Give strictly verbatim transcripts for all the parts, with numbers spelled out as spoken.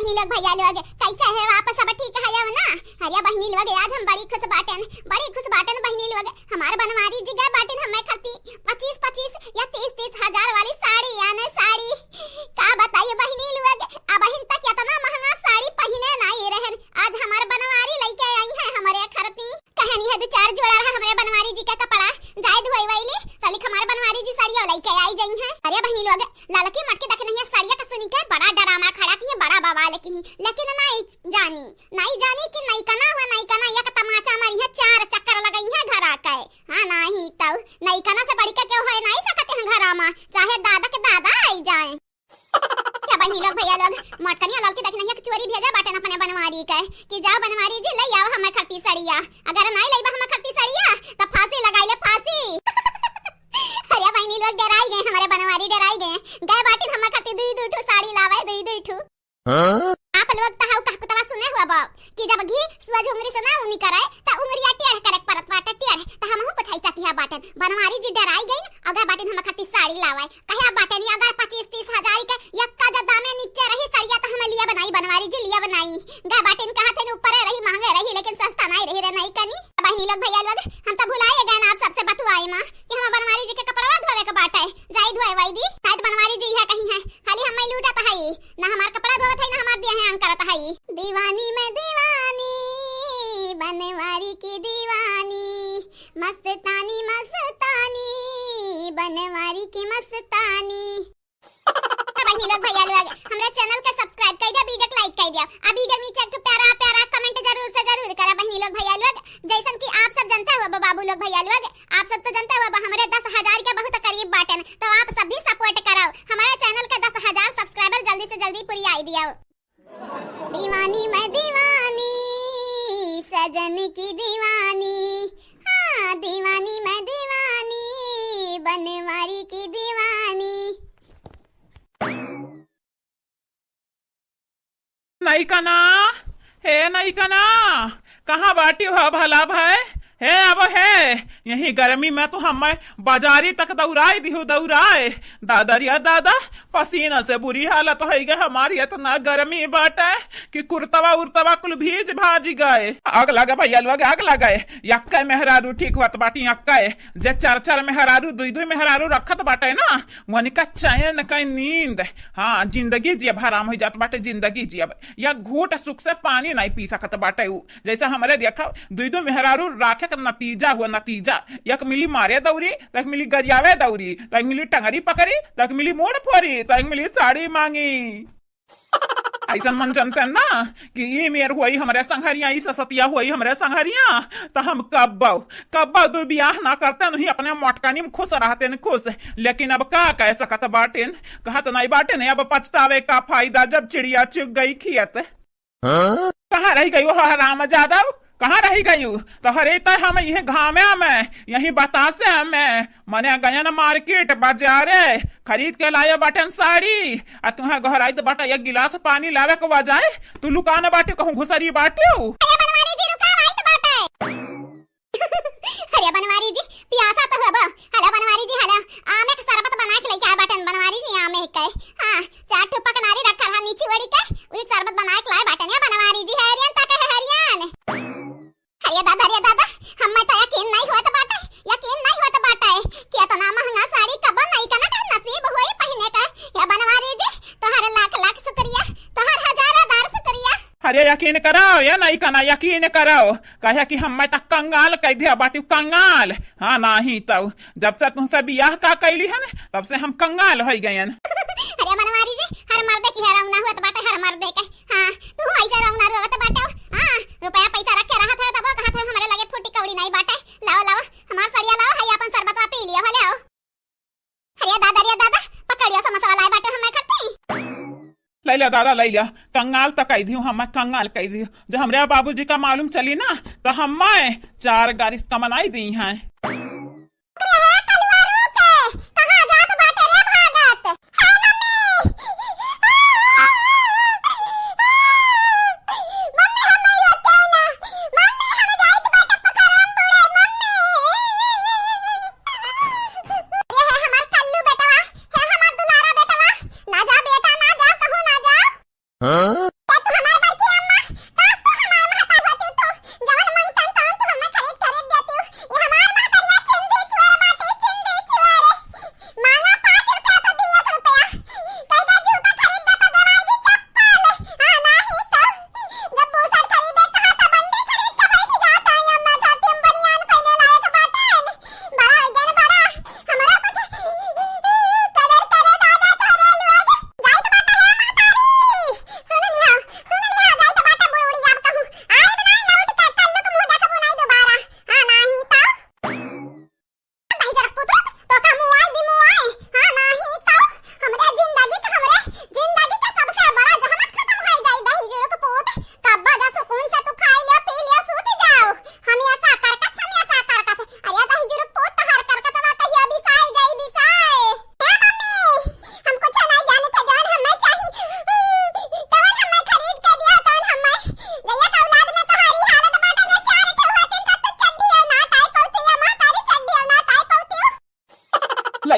ई लोग भैया लोग, कैसे है आप? सब ठीक है ना? अरे बहिनी लोग, आज हम बड़ी खुश बाटेन, बड़ी खुश बाटेन बहिनी लोग। हमार बनवारी जी गए बाटेन हमें खरती पच्चीस पच्चीस या तीस तीस हजार वाली साड़ी, यानी साड़ी। का बताइए बहिनी लोग, अबहिन तक इतना महंगा साड़ी पहिने नहीं रहन। आज हमार बनवारी लइके आई है हमरे खरती। कहनी है दो चार जोड़ा रहा हमरे बनवारी जी का कपड़ा, जाए धोए वैली, तलिक हमारे बनवारी जी साड़िया लइके आई जइहैं। अरे बहिनी लोग, ललकी मटकी देख नहीं है, साड़िया का सुनी के बड़ा डरामा खड़ा किहे, बड़ा बवाल किहे, लेकिन नहीं जानी, नहीं जानी कि नैकना हुआ, नैकना एक तमाचा मारी है, चार चक्कर लगइहैं घरा के। हाँ, नहीं तो नैकना से बढ़ के केहू है नहीं सकत है घरा मा, चाहे दादा के दादा आई जाए। क्या बहिनी लोग, भैया लोग, मोटकनिया ललकी देखी नहीं है कि चोरी भेजा बाटेन अपने बनवारी के कि जाओ बनवारी जी, ले आओ हमें खरती सड़िया, अगर नहीं लइबा हमें खरती सड़िया तो फांसी लगाई ले, फांसी। अरे बहिनी लोग, डराई गए हमारे बनवारी, डराई गए। गए बाटेन हमें खरती दुई दुई ठू साड़ी लावे, दुई दुई ठू। हाँ? आप लोग तो हऊ कह कुतवा सुने हुआ बा कि जब घी सुअज उंगरी से ना उनी करे, त उंगरिया टेढ़ करे के परत बाटे, टेढ़। त हमहू कुछ ऐसा किहा बाटेन। बनवारी जी डराई गई, अगर बाटेन हम खरती साड़ी लावे। कहे बाटेन, अगर पच्चीस तीस हजार के यक्का जदा में नीचे रही सड़िया, त हमें लिए बनाई बनवारी जी, लिए बनाई। गा बाटेन कहा थे ऊपर रही, महंगे रही, लेकिन सस्ता नहीं रही रे, नहीं कनी। बहिनी लोग, भैया लोग, हम तो भुलाए गए ना आप सबसे बतुआए मा कि हम बनवारी जी के कपड़वा धोवे के बाटे, जाई धोए वाई दी। शायद बनवारी जी यह कही है, खाली हम लूटत हई, ना हमार कपड़ा धोवत है, ना हमार देह अंग करत है। दीवानी मैं दीवानी, बनवारी की दीवानी, मस्तानी मस्तानी, बनवारी की मस्तानी। बहिनी लोग, भैया लोग, हमरा चैनल के सब्सक्राइब कर दिया, वीडियो को लाइक कर दिया, आ वीडियो नीचे एक ठो प्यारा प्यारा कमेंट जरूर से जरूर करा बहिनी लोग, भैया लोग, जैसन कि आप सब जनते हो बाबू लोग, भैया लोग, आप सब तो जनते हो हमरे दस हजार के बहुत करीब बाटेन, तो आप सब भी सपोर्ट कराओ, हमारे चैनल के दस हजार सब्सक्राइबर जल्दी से जल्दी पूरी आई दिया। दीवानी मैं दीवानी, सजन की दीवानी, हाँ, दीवानी मैं दीवानी, बनवारी की दीवानी। नैकना, हे नैकना, कहाँ बाटी हो भला भाई? हे अब हे, यही गर्मी में तो हमें बाजारी तक दौड़ाई दिहु, दौड़ाए। दादा रे दादा, पसीना से बुरी हालत होइ गए हमारी, इतना गर्मी बाटे कि कुर्तवा उर्तवा कुल भीज भाज गए। आग लगे भैया लोग, आग लगे। यक्के मेहरारू ठीक होत बाटी, यक्के। जे चार चार मेहरारू, दुई दुई मेहरारू रखत बाटे ना, वनिका चैन का नींद, हाँ, जिंदगी जियब हराम होइ जात बाटे, जिंदगी जियब। या घूट सुख से पानी नहीं पी सकत बाटे उ। जैसे हमरे देखा, दुई दुई मेहरारू राखे का नतीजा हुआ, नतीजा। एक मिली मारे दौरी, तो एक मिली गरियावे दौरी, तो एक मिली टंगरी पकड़ी, तो एक मिली मूड़ फोरी, तो एक मिली साड़ी मांगी। ऐसन मन जनते ना कि ई मेर हुई हमरे संघरिया, ई ससतिया हुई हमरे संघरिया, तो हम कब्बो, कब्बो दो बियाह ना करते, नहीं अपने मोटकानी में खुश रहते न खुश। लेकिन अब का कह सकत बाटेन, कहत नहीं बाटेन, अब पछतावे का फायदा जब चिड़िया चुग गई खेत। हाँ? कहाँ रहि गयू हो हराम जादव? कहाँ रहि गयू? तोहरे त हम इहे घामे में, यही बतासे में, मने गयन मार्केट बाजारे, खरीद के लाए बाटेन साड़ी, आ तुहे घर आई तो बाटा एक गिलास पानी लावे के बजाय, तू लुकान बाटे कहूँ घुसरी बाटे। अरे बनवारी जी रुका, आई तो बाटे। अरे बनवारी जी, पियासा तो हबो। हेलो बनवारी जी, हेलो। आमे के शरबत बनाए के लेके आए बाटेन बनवारी जी, आमे के। हाँ, चार ठो पकनारी रखा रहा नीचे ओढ़ी के, उही शरबत बनाए के लाए बाटेन या बनवारी जी, हरियन तक है हरियन। अरे दादा, अरे दादा, हमें तो यकीन नहीं होत बाटे, यकीन नहीं होत बाटे कि इतना महंगा साड़ी कबो नहीं कना के नसीब होई पहिने के। या बनवारी जी, तोहर लाख लाख शुक्रिया, तोहर हजार हजार शुक्रिया। अरे यकीन कराओ या नहीं कना, यकीन कराओ। कहे कि हम्मे त कंगाल कह दिया बाटी, कंगाल। हाँ, नाही तउ जब से तुमसे बियाह का कैली है ना, तब से हम कंगाल होइ गयन। अरे बनवारी जी, हर मर्दे की है रौना हुआ तो बाटे, हर मर्दे के। हाँ, तू ऐसे रौना रोवत बाटे। हाँ, रुपया पैसा रखे रहत है तब कहत है हमरे लगे फूटी कौड़ी नहीं बाटे। लाओ, लाओ, हमार सड़िया लाओ, है अपन शरबतवा पी लियो, हो ले आओ। अरे दादा, अरे दादा, पकड़ियो समोसा वाला आए बाटे हमें खरती। लैला दादा, लैला, कंगाल त कह दियो, हमें कंगाल कह दियो। जो हमरे बाबूजी का मालूम चली ना, तो हमें चार गारी कमनाई दी हैं। अरे हे कलुआ रुक, कहाँ जात बाटे रे भागत? हाँ मम्मी, मम्मी हम नहीं रोते ना, मम्मी हम जाइत बाटे पकड़म बूढ़े, मम्मी। ये है हमार कल्लू बेटवा, है हमार दुलारा बेटवा। ना जा बेटा, ना जा, कहूँ ना जा। हाँ? क्या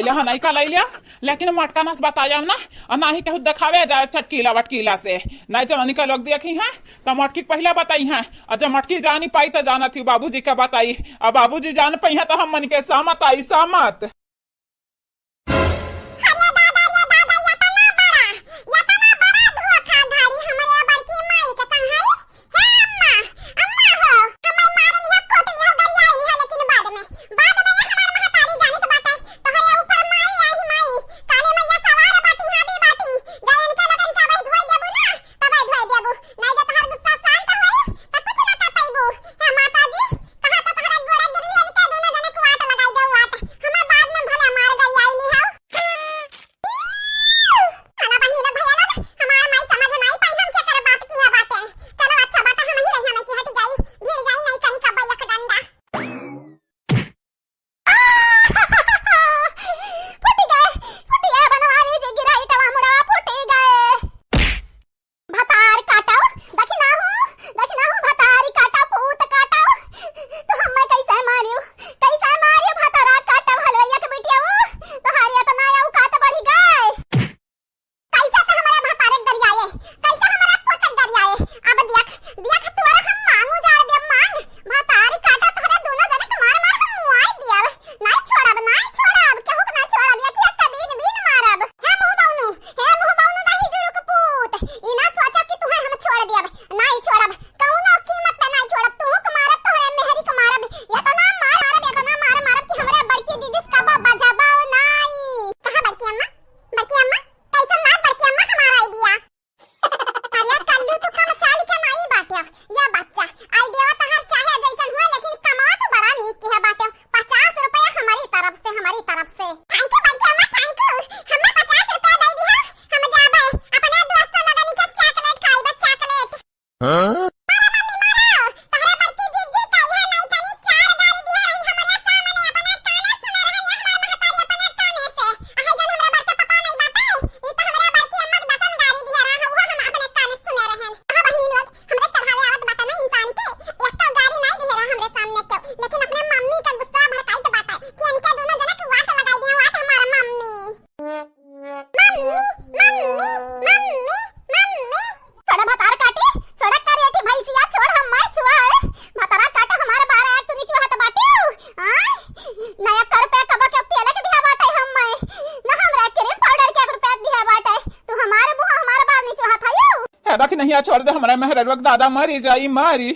लिया, हाँ, नहीं का ले लिया, लेकिन मटका नस बताया ना, और ना ही केहू देखावे जाए चटकीला वटकीला से। नहीं जवानी का लोग देखी हैं, तो मटकी के पहले बताई हैं, और जब मटकी जानी पाई तो जानत ही बाबूजी का बताई, और बाबूजी जान पाई हैं तो हम मन के सामत आई, सामत। अरे दादा, रे दादा, इतना बड़ा, इतना बड़ा धोखाधड़ी हमरे बड़की माई के संग है। हे अम्मा, अम्मा हो, हमर मारल है, कोटल है, गरियाई है, लेकिन बाद में, बाद में ये हमार महतारी जानित बाटे, तोहरे ऊपर माई आई माई, काली मैया सवार बाटी, हावी बाटी, जा इनके लगन के अबे धोई देबू ना, तबे धोई देबू, नहीं तो तोहर गुस्सा शांत होई, तो कुछ ना कर पाइबू। हे माता जी, कहा तो तोहरा गोड़ा गिरी, इनके दोनों जने के वाट लगाई दे, वाट, हमें बाद में भला मार गरियाई ली हो। खाना बहिनी लोग, भैया लोग, हमार माई समझ नाई पाई हम केकर बात किहा बाटे। चलो अच्छा बाटे, हम ही रही, हम ऐसी हट जाई, भिड़ जाई नाई कनी कब्बा एक डंडा। फूट गए, फूट गए बनवारी जी, गिरा इटवा मुड़वा फूट गए। भतार काटो, दखिना हूँ, दखिना हूँ, भतारी काटो, पूत काटो। तू हमें कैसे मारियो, कैसे मारियो भतारा काटो, हलवैया के बिटिया वो, तोहारी इतना औकात बढ़ी गए। कैसे तो हमारे भतारे गरियाए, कैसे हमारे पोते गरियाए। अब देख, देख तोरा हम मांग उजाड़ देब, मांग। भतारी काटा तोहरे दोनों जने के मार मार हम मुआई दियब। नाई छोड़ब, नाई छोड़ब, केहू के नाई छोड़ब, एक एक के बीन बीन मारब। हे मुंह बौनू, हे मुंह बौनू दही जुरुक पूत, ई ना सोचब कि तुहे हम छोड़ देब, नाई छोड़ब, कौनो कीमत पे नाई छोड़ब। तू के मारब, तोहरे मेहरी के मारब, इतना मार मारब, इतना मार मारब कि हमरे बड़की जीजी से कबो बजबो नाई। कहा बड़की अम्मा, बड़की अम्मा, कैसन लाग बड़की अम्मा हमार idea? अरे कल्लू, तू कम चाल के नाई बाटे। या बच्चा, idea तोहार चाहे जैसन हुए, लेकिन कमवा तो बड़ा नीक के है बाटे। पचास रुपया हमारी तरफ से, हमारी तरफ से। Thank you बड़की अम्मा, thank you। हमें पचास रुपया दे दिया, हम जाबे अपने दोस्त लोगन के chocolate खाइबे, chocolate। हाँ? मारो मम्मी, मारो। तोहरे बड़की जीजी का इहे नाई तनी चार गारी दिहे रही हमरे सामने, अपने काने सुने रहन, ये हमार महतारी अपने काने से। अहे जन हमरे बड़के पापा नाई बाटे, ई तो हमरे बड़की अम्मा के दसन गारी दिहे रहा, उहो हम अपने काने सुने रहन। हाँ बहिनी लोग, हमरे चढ़ावे आवत बाटे ना इंसान के, एक तो गारी नाई दिहे रहा हमरे सामने केहू, लेकिन अपने मम्मी का गुस्सा भड़काइत बाटे कि इनके दोनों जने के वाट लगाई दिए, वाट हमार मम्मी। मम्मी, मम्मी, मम्मी, मम्मी। छोड़ा भतार काटी, छोड़ा करेठी भैंसिया, छोड़ हमार छुआ। भतारा काटा हमार बारह एक तू निचुआ हाथ बाटियो। आय, नया कर पे कबा के तेल के दिया बाटे हम मैं। ना हमरा cream powder के एक रुपया दिया बाटे। तू हमार मुंह, हमार बाल निचुआ हाथ आयो। है बाकी नहीं, छोड़ दे हमरा मेहररुआ के दादा मरी जाई, मारी।